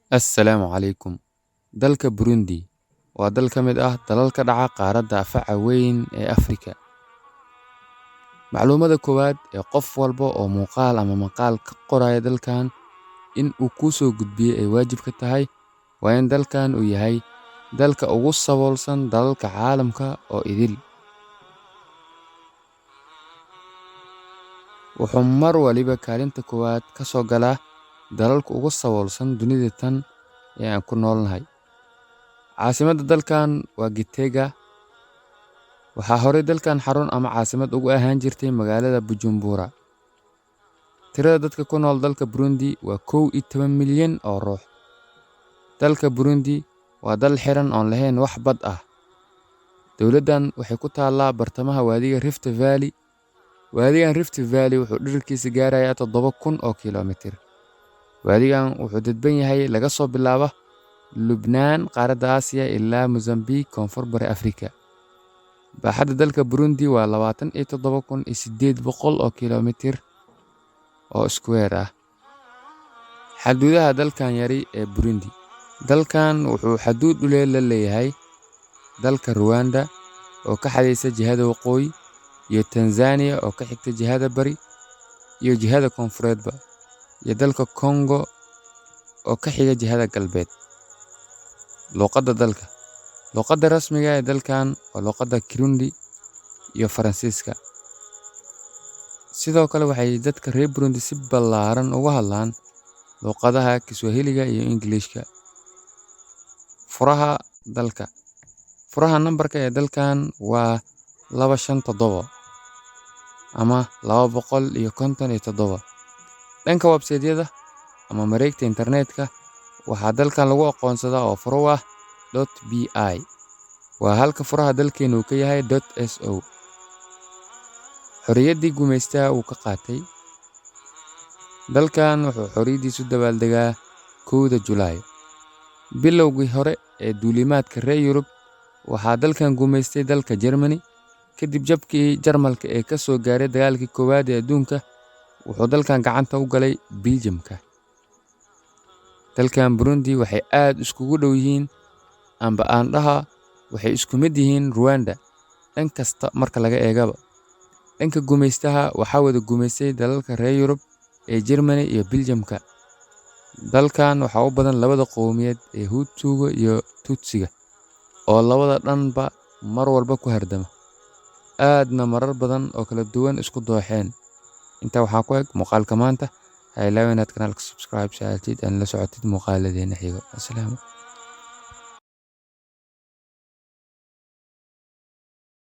Assalaamu calaykum. Dalka Burundi waa dal ka mid ah dalalka dhaca qaaradda faca weyn ee Afrika. Macluumada koowaad ee qof walba oo muuqaal ama maqaal ka qoraya dalkan in uu kuu soo gudbiyo ay waajib ka tahay waa in dalkan uu yahay dalka ugu saboolsan dalalka caalamka oo idil. Wuxuu mar waliba kaalinta koowaad ka soo galaa dalalka ugu saboolsan dunida tan ee aan ku noolnahay. Caasimadda dalkan waa Gitega. Waxaa horey dalkan xarun ama caasimad ugu ahaan jirtay magaalada Bujumbura. Tirada dadka ku nool dalka Burundi waa 11 milyan oo ruux. Dalka Burundi waa dal xiran oon lahayn wax bad ah. Dowladdan waxay ku taallaa bartamaha waadiga Rift Valley. Waadigan Rift Valley wuxuu dhererkiisa gaarayaa 7000 oo kiiloomitir. Waadigan wuxuu dadban yahay laga soo bilaabo Lubnaan, qaaradda Aasiya, ilaa Mozambique, Koonfur Bari Afrika. Baaxadda dalka Burundi waa 27,800 oo kiiloomitir oo iskuweer ah. Xaduudaha dalkan yari ee Burundi. Dalkan wuxuu xaduud dhuleed la leeyahay dalka Rwanda oo ka xadaysa jihada waqooyi, iyo Tanzania oo ka xigta jihada bari iyo jihada koonfureedba, iyo dalka Congo oo ka xiga jihada galbeed. Luqadda dalka. Luqadda rasmiga ee dalkan waa luqadda Kirundi iyo Faransiiska. Sidoo kale waxay dadka reer Burundi si ballaaran uga hadlaan luqadaha Kiswahiliga iyo Ingiliishka. Furaha dalka. Furaha nambarka ee dalkan waa 257 ama 257. Dhanka website-yada ama mareegta internetka waxaa dalkan lagu aqoonsadaa oo furo u ah .bi. Waa halka furaha dalkeenu uu ka yahay .so. Xorriyaddii gumaystaha uu ka qaatay. Dalkan wuxuu xorriyaddiisu dabaaldegaa 1da Julaay. Bilowgii hore ee duulimaadka reer Yurub waxaa dalkan gumaystay dalka Germany. Kadib jabkii Jarmalka ee ka soo gaaray dagaalkii koowaad ee adduunka, wuxuu dalkan gacanta u galay Biljamka. Dalkan Burundi waxay aad iskugu dhow yihiin amba aandhaha waxay isku mid yihiin Rwanda dhan kasta marka laga eegaba. Dhanka gumaystaha waxaa wada gumaystay dalalka reer Yurub ee Germany iyo Biljamka. Dalkan waxaa u badan labada qowmiyaed ee Hutuga iyo Tutsiga oo labada dhanba mar walba ku hardama. Aadna marar badan oo kala duwan isku dooxeen. Intaa waxaa ku eg muuqaalka maanta. Ha ilaawin inaad kanaalka subscribe saartid aan la socotid muuqaaladeena xigo. Assalaamu.